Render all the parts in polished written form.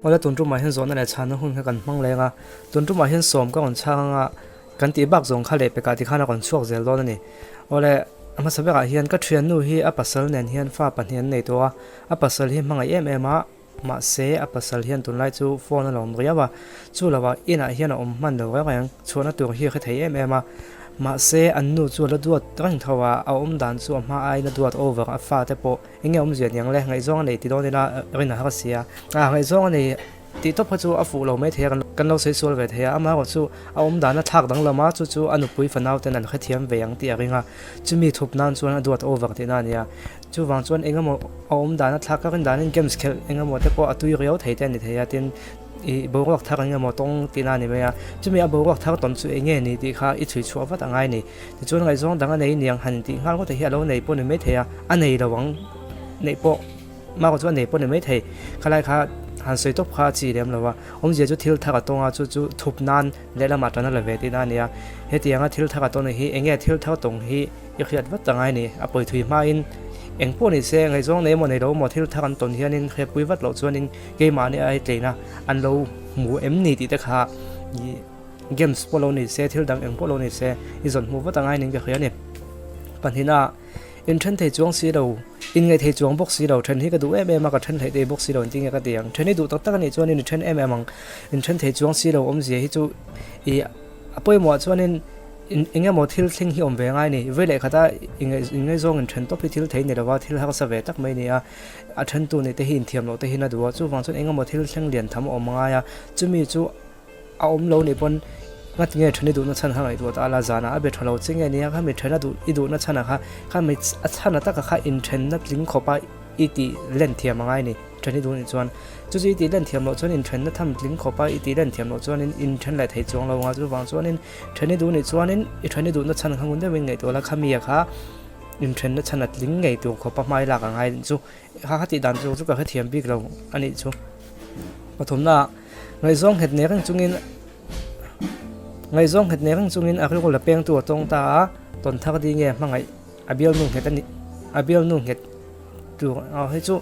Awle tun tumah hian zawhna leh chhanna hun kha kan hmang leng a, tun tumah hian sawm ka rawn chhang anga kan tih bak zawng kha lehpekah tikhan a rawn chhuak zel dawn a ni. Awle a hmasa berah hian ka thiannu hi a pasal nen hian fa pahnih an nei tawh a, a pasal hi hmangaih em em a, mahse a pasal hian tunlai chu phone a lawm riau a, chu lovah inah hian a awm hman lo reng reng, chhuahna tur hi a hre thei em em a, mahse an nu chu a la duat reng tho a, a awm dan chu a hma aiin a duat over a fate pawh Enge awmzia niang le, ngaihzawng a nei ti dawn ila rin a har si a. A ngaihzawng a nei tih tawp kha chu a fuh lo mai thei a, kan lo sawi sual ve thei a, amaherawh chu a awm dan a thlak danglam a, chu chu a nupui fanau ten an hrethiam ve ang tih a ring a, chumi thup nan chuan a duat over tihna a ni a. Chuvang chuan engemaw a awm dan a thlak ka rin danin games khelh engemaw te pawh a tui riau thei te a ni thei a, tin i boruak thar engemaw tawng tihna a ni mai a, chumi a boruak thar tawn chu enge ni tih kha i chhui chhuah vat a ngai a ni. Tichuan ngaihzawng dang a nei niang han tih nghal ngawt hi a lo nei pawh ni mai thei a, a nei lo ang neih pawh mah chu a nei pawh ni mai thei. Khalai kha han sawi tawp kha a chi lem lo a, awmzia chu thil thar a tawng a, chu chu thup nan lehlamah tan a la ve tihna a ni a. Hetianga thil thar a tawn hi eng nge thil thar tawng hi i hriat vat ta ngai ni, a pawi thui hmain eng pawh ni se ngaihzawng nei emaw nei lo emaw thil thar an tawn hianin hriatpui vat loh chuanin keimahni ai tleina an lo hmu em ni tih te kha ih. Games pawh lo ni se, thil dang eng pawh lo ni se, i zawn hmuh vat angai ning ka hria a ni. Pahnihna, inthen thei chuang si lo, inngaih thei chuang bawk si lo, then hi ka duh em em a, ka then hleih thei bawk si lo engtin nge ka ti ang. Then hi duh tak tak a nih chuanin i then em em ang, inthen thei chuang si lo awmzia hi chu i a pawimawh chuanin eng emaw thil thleng hi awm ve ngai a ni. Vei leh khata inngaihzawng inthen tawp hi thil thei ni lova thil harsa ve tak mai a ni a, a thentu nih te hi inthiam loh te hian a duh a, chuvang chuan eng emaw thil thleng lian tham a awm angai a, chumi chu A awm lo nih pawn ngati nge then i duhna chhan kha ngaihtuah ta la, zanah a be tha lo che nge nia kha mi then a duh i duhna chhanah kha kha mi a chhan a taka kha inthenna tling khawpa i tih len thiam a ngai ni then i duh nih chuan chu chu i tih len thiam loh chuan inthenna tham tling khawpa i tih len thiam loh chuanin inthen leh thei chuang lo anga chuvang chuanin then i duh nih chuanin i then i duhna chhan kha ngun deuhin ngaihtuah la kha mi a kha inthenna chhan a tling ngei tur khawpa hmai lak a ngai chu kha kha tih dan chu chu ka hrethiam bik lo a nih chu pathumna ah. Ngaihzawng nghet nek reng chungin Ngaihzawng nghet nek reng chungin a rilru la pengtu a tawng ta a, tawn thar ding nge hmangaih a bialnu nghet a ni a bialnu nghet tur a hei chu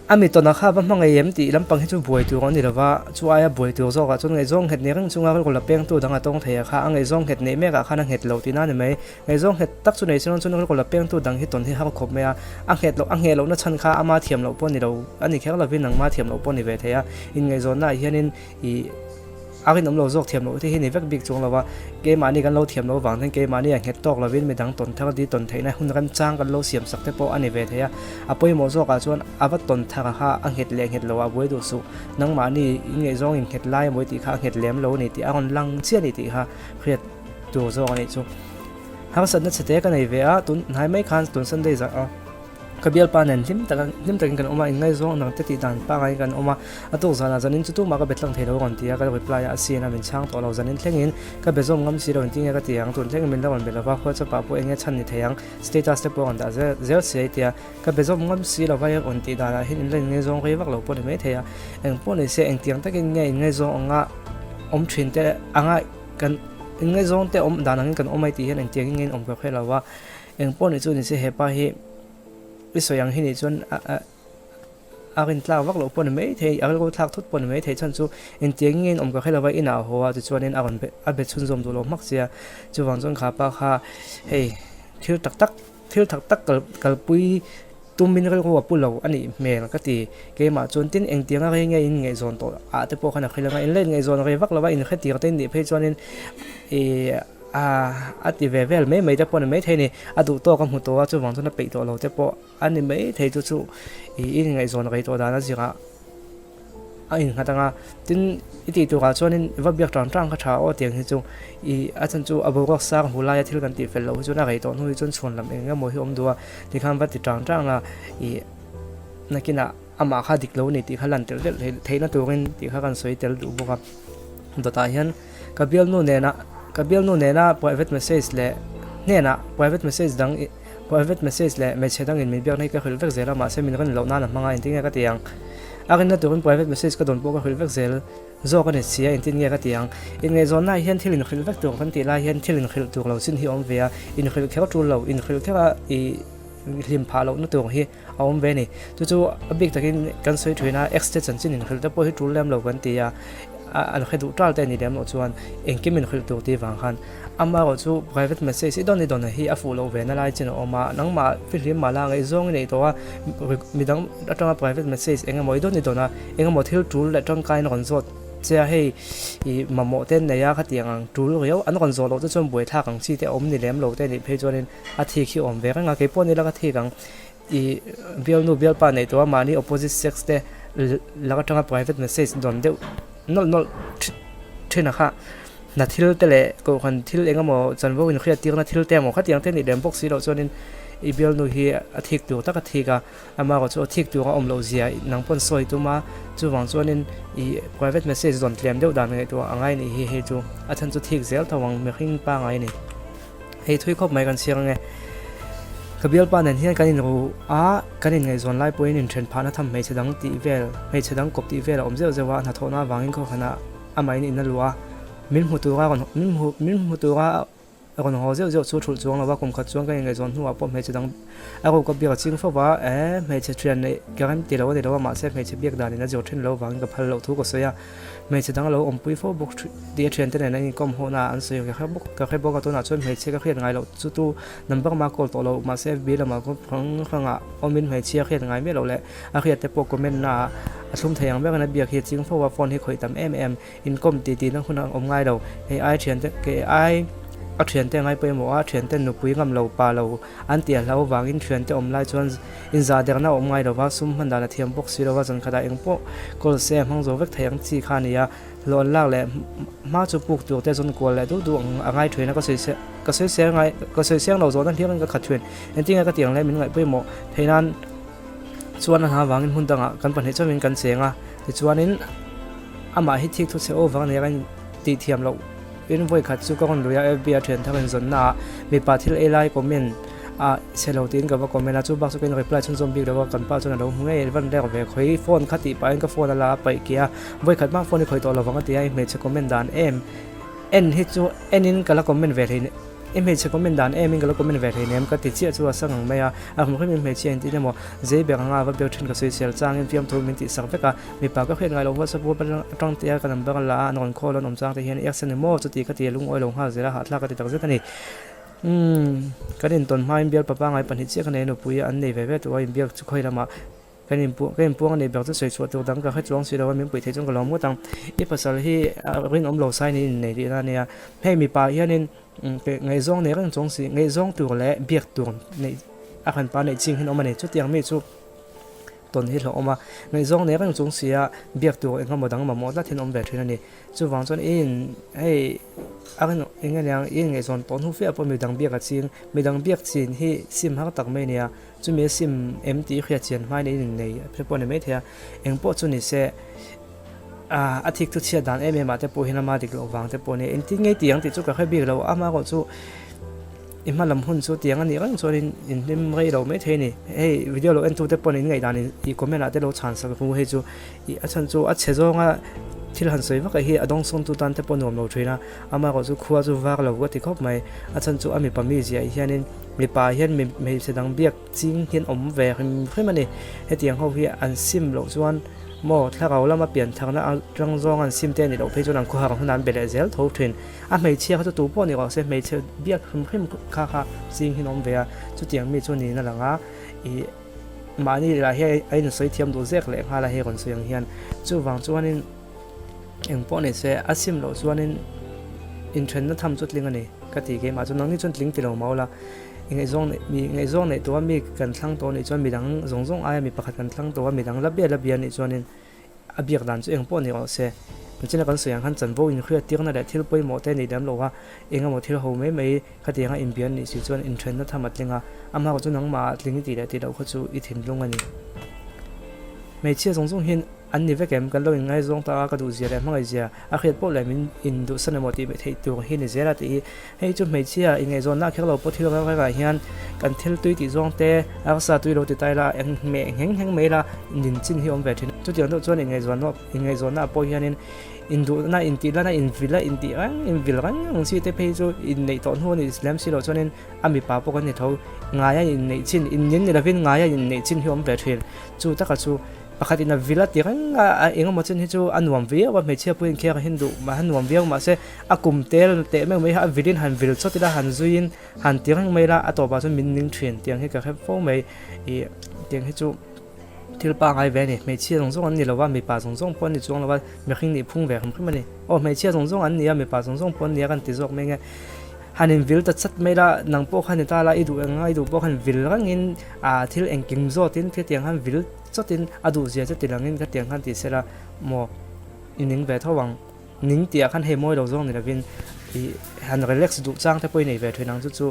a mi tawn a kha va hmangaih em tih lampang hi chu buai tur a ni lo va, chu aia buai tur zawkah chuan ngaihzawng nghet nek reng chunga rilru la pengtu dang a tawng thei a kha a ngaihzawng nghet neih mek ah khan a nghet lo tihna a ni mai. Ngaihzawng nghet tak chu nei chuan chuan rilru la pengtu dang hi tawn hi har khawp mai a, a nghet loh a ngheh lohna chhan kha ama thiam loh pawh ni lo a ni kher lovin nangma thiam loh pawh ni ve thei a, inngaihzawnnaah hianin ih a rinawm lo zawk thiam loh te hi ni vek bik chuang lo a, keimahni kan lo thiam loh avang hian keimahni a nghet tawk lovin midang tawn thar di tawn theihna hun remchang kan lo siam sak te pawh a ni ve thei a, a pawimawh zawkah chuan a va tawn thar kha a nghet leh nghet loh a buai duh suh, nangmahni inngaihzawng innghet lai amaw tih kha a nghet lem lo a ni tih a rawn lang chiah a ni tih kha hriat tur zawk a nih chu. Harsatna chhete ka nei ve a, tun hnai mai khan tun Sunday zah a ka bialpa nen hlim tak hlim takin kan awm a, inngaizawng dang te tih dan pangai kan awm a, a tuk zanah zanin chu tumah ka be tlang thei lo rawn ti a, ka reply a, a sin a min chhang tawh lo zanin thlengin ka be zawm ngam si lo engtin nge ka ti ang, tun thlengin min la rawn be lo va, WhatsApp ah pawh eng nge chhan ni thei ang, status te pawh a rawn dah zel zel si a i ti a, ka be zawm ngam si lo va i rawn tih danah hian in la inngaizawng rei vak lo pawh ni mai thei a, engpawh ni se engtiang takin nge inngaizawng anga awm thin te anga. Kan inngaihzawng te awm dan angin kan awm ai tih hian engtiang in nge in awm ka hre lo a, eng pawh nih chu ni se hepa hi i sawi ang hi nih chuan a rin tlak vak loh pawh ni mai thei a rilru thlak thut pawh ni mai thei chhan chu engtiang in nge in awm ka hre lo a inah a haw a tichuanin a rawn a be chhunzawm duh lo hmak sia chuvang chuan kha pa kha hei thil tak tak thil tak tak kal kalpui Tumin rilru a pu lo a nih hmel ka ti. Keimah chuan tin engtianga rei nge in ngaihzawn tawh ah te pawh khan a hrilh anga in la inngaihzawn rei vak lo a, inhretir te in nih phei chuanin ih a a ti ve vel mai mai te pawh a ni maithei a ni. A duh tawk a hmu tawh a, chuvang chuan a peih tawh lo te pawh a ni maithei chu chu ih in inngaihzawn rei tawh dan a zirah a innghat ang a, tin i tih turah chuanin va biak tang tang kha tha aw tiang hi chu ih a chhan chu a boruak sang hu laia thil kan tih fel loh hi chuan a rei tawh hnu hi chuan chhuan lam eng emaw hi a awm duh a tikhan va ti tang tang a ih nakinah amah kha dik lo a ni tih kha lan tel tel theihna turin tih kha kan sawi tel duh bawk a dawtah hian ka bialnu nena ka bialnu nena private message leh hnenah private message dang Private message leh hmeichhe dangin min biakna hi ka hrilh vek zel a, mahse min rin loh nan a hmang a, engtin nge ka ti ang? A rinna turin private message ka dawn pawh ka hrilh vek zel zawk a ni si a, engtin nge ka ti ang? Inngaihzawnnaah hian thil inhrilh vek tur kan tih lai hian thil inhrilh tur lo chin hi a awm ve a, inhrilh kher tul lo, inhrilh kher a i hlim phah lohna tur hi a awm ve a ni. Chu chu a bik takin kan sawi thin a, ex te chanchin inhrilh te pawh hi tul lem lo kan ti a, an hre duh tal te a ni lem loh chuan engkim inhrilh tur tih vang khan amaherawh chu private message i dawn i dawn hi a fuh loh ve na lai chin a awm a, nangmah fihlim mah la ngaihzawng i neih tawh a, midang atanga private message eng emaw i dawn i dawn a, eng emaw thil tul leh tangkaiin rawn zawt che a, hei i mamawh te an nei a khatiang ang tul riau an rawn zawh loh te chuan buaithlak ang chi te a awm ni lem lo te a nih phei chuanin a thik hi awm ve reng a, keipawh ni la ka thik ang. I bialnu bialpa neih tawh a mahni opposite sex te lak atanga private message dawn deuh nawlh nawlh thin a kha hna thil te leh kohhran thil eng emaw chanvo inhriat tirna thil te emaw khatiang te nih lem bawk si loh chuanin i bialnu hi a thik tur tak a thik a amaherawh chu a thik tur a awm loh zia nang pawn sawi tum a chuvang chuanin i private message dawn tlem deuh dan ngaihtuah a ngai nih hi hei chu a chhan chu thik zel tho ang mihring pangai a ni. Hei thui khawp mai kan chhiar ange. Ka bialpa nen hian kan inru a, kan inngaihzawn lai pawhin inthen phahna tham hmeichhe dang tih vel, hmeichhe dang kawp tih vel a awm zeuh zeuh a, hnathawhna avangin khawkhanah amahin in a luah a, min hmu tura rawn min hmu min hmu tura rawn haw zeuh zeuh chu thulh chuang lo a, kum khat chuan kan inngaihzawn hnuah pawh hmeichhe dang a ruka biak a ching fo va, eh hmeichhe thian neih ka rem ti lo a ni lo a, mahse hmeichhe biak danin a zir thin lo vangin ka phal loh thu ka sawi a. Hmeichhe dang lo awmpui fo bawk tih a thiante nen an inkawm ho na an sawi ka hre bawk ka hre bawk a tunah chuan hmeichhia ka hriat ngai loh chu tu number mah call tawh lo mahse FB lamah group hrang hrangah awmin hmeichhia hriat ngai miah loh leh a hriat te pawh comment na ah a thlum thei ang berin a biak hi a ching fo a phone hi khawih tam em em inkawm tih tihna hun a awm ngai lo kei ai thiante kei ai a thiante ngai pawimawh a thiante nupui ngam lo pa lo an tih a hlau vangin thiante awm lai chuan Inzah derna a awm ngai lova, sum hman dan a thiam bawk si lova, zan khatah eng pawh kawl se a hmang zo vek thei ang chi kha a ni a, hlawh an lak leh hma chu puk tur te zawn kual leh duh duh ang a ngai thin a, ka sawi se ka sawi seng ngai ka sawi seng lo zawhna hliam in ka khat thin, engtin nge ka tih ang le min ngaih pawimawh theih nan chuan a hna vangin hmun dangah kan pahnih chauhin kan cheng a, tichuanin amah hi thik thu chhe aw vang nia ka tih thiam loh. Tin, vawi khat chu ka rawn lui a, FB a thian thar in zawnna ah mipa thil ei lai comment a chhe lo tiin ka va comment a, chu bak chu ka in reply chhunzawm bik lo a, kan pa chuan a lo hmu ngei, van rek ve khawi phone kha tih pahin ka phone a la a paih keh a, vawi khat mah phone i khawi tawh lovang a ti a, i hmeichhe comment dan em en hi chu en in ka la comment ve thei I hmeichhe comment dan em in ka lo comment ve thei nem ka ti chiah chu a sang ang mai a, a hmu hrim in hmeichhia in tin emaw zei ber anga va biak thin ka sawi sel chang in fiamthu min tih sak vek a, mipa ka hriat ngai lo WhatsApp group atang te a ka number a la a an rawn call an awm chang te hian i accent emaw chuti ka ti a lungawi lo nghal zel a hahthlak ka ti tak zet a ni. Umm kan intawn hma in bial papa ngai pahnih chiah ka nei a nupui an nei ve ve tawh a inbiak chu khawi lamah Kan inpuang ka inpuang a nih ber chu sawi chhuah tur dang ka hre chuang si lo a, min puih theih chuan ka lawm ngawt ang. I pasal hi rinawm lo sain in innei tihna a nia. Hei mipa hianin ngaihzawng nei reng chuang si, ngaihzawng tur leh biak tur neih a hran pa neih ching hian awm a ni. Chutiang mi chu tawn hi hlauhawm a, ngaihzawng nei reng chung sia biak tur engemaw dang mamawh tlat hian awm ve thin a ni. Chuvang chuan i in hei a rin eng nge niang i inngaihzawn tawh hnu fiah pawh midang biak a ching, midang biak chin hi sim har tak mai a nia. Chumi a sim em tih hriat chian hmain in innei a pawh a ni maithei a, eng pawh chu ni se a thik thu chhiat dan em em ah te pawh hian ama dik loh vang te pawh a ni a, engtin nge tiang tih chu ka hre bik lo, ama erawh chu i hma lam hun chu tiang a nih reng chuan in inhlim rei lo maithei a ni, hei video lo entu te pawh in ngaihdan in i comment ah te lo chhan sak ru hei chu ih a chhan chu a chhe zawnga thil han sawi vak ah hi a dawngsawn tu tan te pawh nuam lo thin a, ama erawh chu khua chu var lo ka ti khawp mai, a chhan chu a mipa mizia ah hianin. Mipa hian mi hmeichhe dang biak ching hian awm ve hrim hrim a ni. Hetiang ho hi an sim loh chuan maw thlarau lama pian tharna atang zawng an sim te a nih loh phei chuan an khawhar hunah an be leh zel tho thin. A hmeichhia kha chu tu pawh ni rawh se hmeichhe biak hrim hrim kha kha ching hian awm ve a, chutiang mi chu niin a lang a, ih mahni lah hi a insawi thiam duh zek leh nghal a hei rawn sawi ang hian. Chuvang chuanin eng pawh ni se a sim loh chuanin inthenna tham chu tling a ni ka ti keimah chu nangni chuan tling ti lo mau la i ngaihzawng neih mi ngaihzawng neih tawha mi kan thlang tawh anih chuan midang zawng zawng aia mi pakhat kan thlang tawha midang la bia la bia anih chuanin a biak dan chu eng pawh ni rawh se nichina kan sawi ang khan chanvo inhriat tirna leh thil pawimawh te a nih lem lo a eng emaw thil ho mai mai khatianga inbia anih si chuan inthenna tham a tling a amah chu nangmah ah tling i tih leh tih loh kha chu i thinlung a ni hmeichhia zawng zawng hian. An ni vek em? Kan lo inngaizawng ta a, ka duhzia leh hmangaihzia a hriat pawh leh min induhsan emaw tih theih tur hi ni zel a tih hi. Hei chu hmeichhia inngaihzawnna a kher lo pawh thil reng rengah hian kan thil tui tih zawng te, arsa tui lo ti ta ila, eng hmeh ngheng ngheng mai ila nin chin hi awm ve thin. Chutiang deuh chuan inngaihzawnna inngaihzawnna ah pawh hianin induhna intih lana invil a intih reng invil reng ang chi te phei chu inneih tawh hnu a nih lem si loh chuanin a mipa pawh kan ni tho. Ngaia inneih chin, innin ni lovin ngaia inneih chin hi awm ve thin. Chu taka chu Pakhat in a vil a ti reng a, a engemaw chen hi chu a nuam viau a, hmeichhia pawhin khiak a hin duh mah a nuam viau mahse a kum tel teh meuh mai hi a vilin han vil chawt ila han zuiin han ti reng mai ila a tawpah chuan min ning thin tiang hi ka hre fo mai ih tiang hi chu thil pangai ve a ni hmeichhia zawng zawng an ni lo va mipa zawng zawng pawh an ni chuang lo va mihring nih phung ve hrim hrim a ni aw hmeichhia zawng zawng an ni a mipa zawng zawng pawh an ni a kan ti zawk mai nge han in vil ta chat mai ila nang pawh khan ni ta la i duh eng a i duh pawh khan vil rengin ah thil engkim zawtin khitiang khan vil Chawtin a duh zia chu ti langin ka tiang khan ti sela maw i ning ve tho ang. Ning tih ah khan hei mawi lo zawng ni lovin i han relax duh chang te pawh i nei ve thin ang chu chu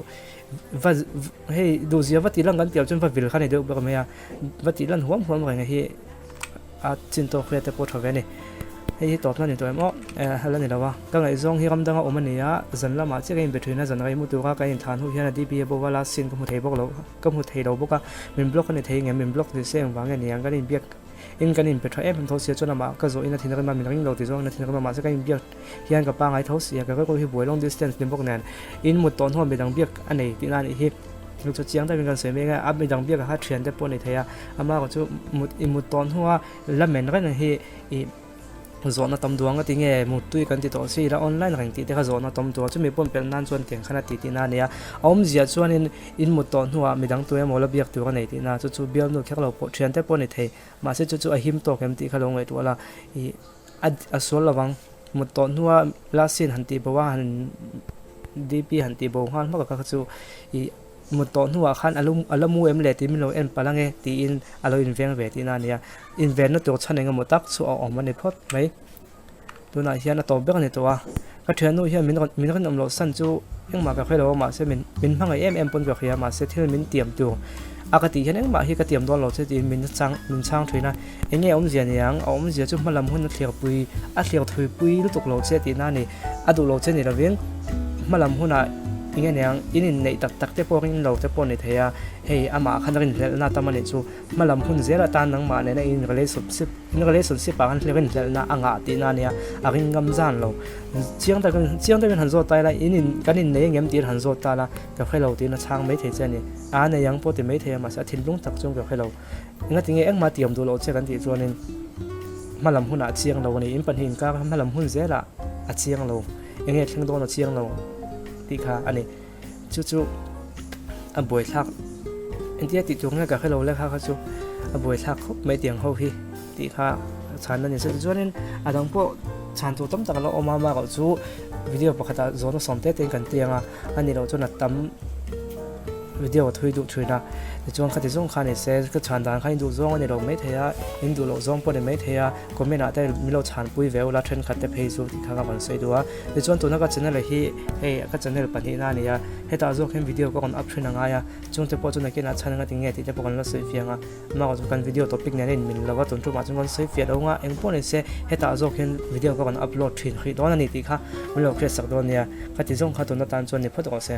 va hei duh zia va tih lan kan tih loh chuan va vil kha ni deuh ber mai a, va tih lan huam huam reng hi a chin tawk hriat te pawh tha ve a ni. Hei hi tawpna ni tawh em aw a la ni lo a, ka ngaihzawng hi ram danga awm a ni a, zan lamah chiah ka inbe thin a, zan rei mu tura ka inthan hnu hian a DP a bo va last scene ka hmu thei bawk lo. Ka hmu thei lo bawk a, min block a ni thei ngem, min block ni se engvang nge niang, kan inbiak in kan inpe tha em em tho sia chuan amah ka zawh in a thinrim a, min ring lo ti zawng in a thinrim a, mahse kan inbiak hian ka pangai tho sia, ka rilru hi buai long distance ni bawk nen in mut tawh hnuah midang biak a nei tihna a nih hi, thil chu chiang takin kan sawi mek a, a midang biak ah kha thian te pawh a ni thei a, amah erawh chu mut i mut tawh hnua la men reng ang hi ih. Zawhna tam duang a ti nge Muttui kan ti tawh si ila online reng tih te kha zawhna tam duang chumi pawh pelh nan chuan tiang khan a ti tihna a nia. A awmzia chuanin in mut tawh hnuah midang tu emaw la biak tur a nei tihna chu chu bialnu kher lo pawh thian te pawh a ni thei mahse chu chu a him tawk em tih kha lo ngaihtuah la ih a a sual lovang mut tawh hnua last scene han tih bo a han DP han tih bo nghal hmak a kha chu ih Mut tawh hnuah khan a lum a la mu em le tih min lo en palh ange tiin a lo inveng ve tihna a nia. Invenna tur chhan eng emaw tak chu a awm a ni phawt mai. Tunah hian a tawp ber a ni tawh a, ka thiannu hian min rawn min rinawm loh san chu engmah ka hre lo a mahse min min hmangaih em em pawn ka hria mahse thil min tiam tur a ka tih hian engmah hi ka tiam dawn lo che tiin min chang min chhang thin a. Eng nge awmzia ni ang? A awmzia chu hmalam hun a thliarpui a thliar thuipui lutuk lo che tihna a ni. A duh lo che ni lovin hmalam hunah eng nge ni ang? In inneih tak tak te pawh rin lo te pawh a ni thei a, hei amah khan rinhlelhna tam a nih chu hmalam hun zel atan nangmah nena in relationship in relationship ah khan rinhlelhna a ngah tihna a nia, a ring ngam zan lo. Chiang takin chiang takin han zawt ta ila in in kan innei ang em tiin han zawt ta la ka hre lo tiin a chhang maithei che a ni. A nei ang pawh ti maithei a mahse a thinlung tak chuan ka hre lo. Engati nge engmah tiam duh loh che kan tih chuanin hmalam hunah a chiang lo a ni. In pahnih inkar kha hmalam hun zelah a chiang lo, enge thleng dawn a chiang lo tih kha a ni. Chu chu a buaithlak engtia tih tur nge ka hre lo le kha kha chu a buaithlak khawp mai tiang ho hi tih kha chhan a ni. Chuanin a dang pawh chhan tur tam tak a la awm a, amaherawh chu video pakhatah zawhna sawm te tein kan tiang a. A nih loh chuan a tam video a thui duh thin a, tichuan khati zawng kha ni se ka chhan dan kha in duh zawng a ni lo maithei a, in duh loh zawng pawh a ni maithei a, comment ah te min lo chhan pui ve ula thenkhat te phei chu tih kha ka rawn sawi duh a, tichuan tuna ka channel hi hei ka channel pahnihna a ni a, hetah zawk hian video ka rawn up thin a ngai a, chungte pawh chu nakinah chhan anga ti nge tih te pawh kan la sawi fiang a. Amah chu kan video topic nen a inmil lo a, tun tumah chuan kan sawi fiah lo anga eng pawh ni se hetah zawk hian video ka rawn upload thin hrih dawn a ni tih kha min lo hriatsak dawn nia, ka ti zawng kha tun atan chuan ni phawt rawh se.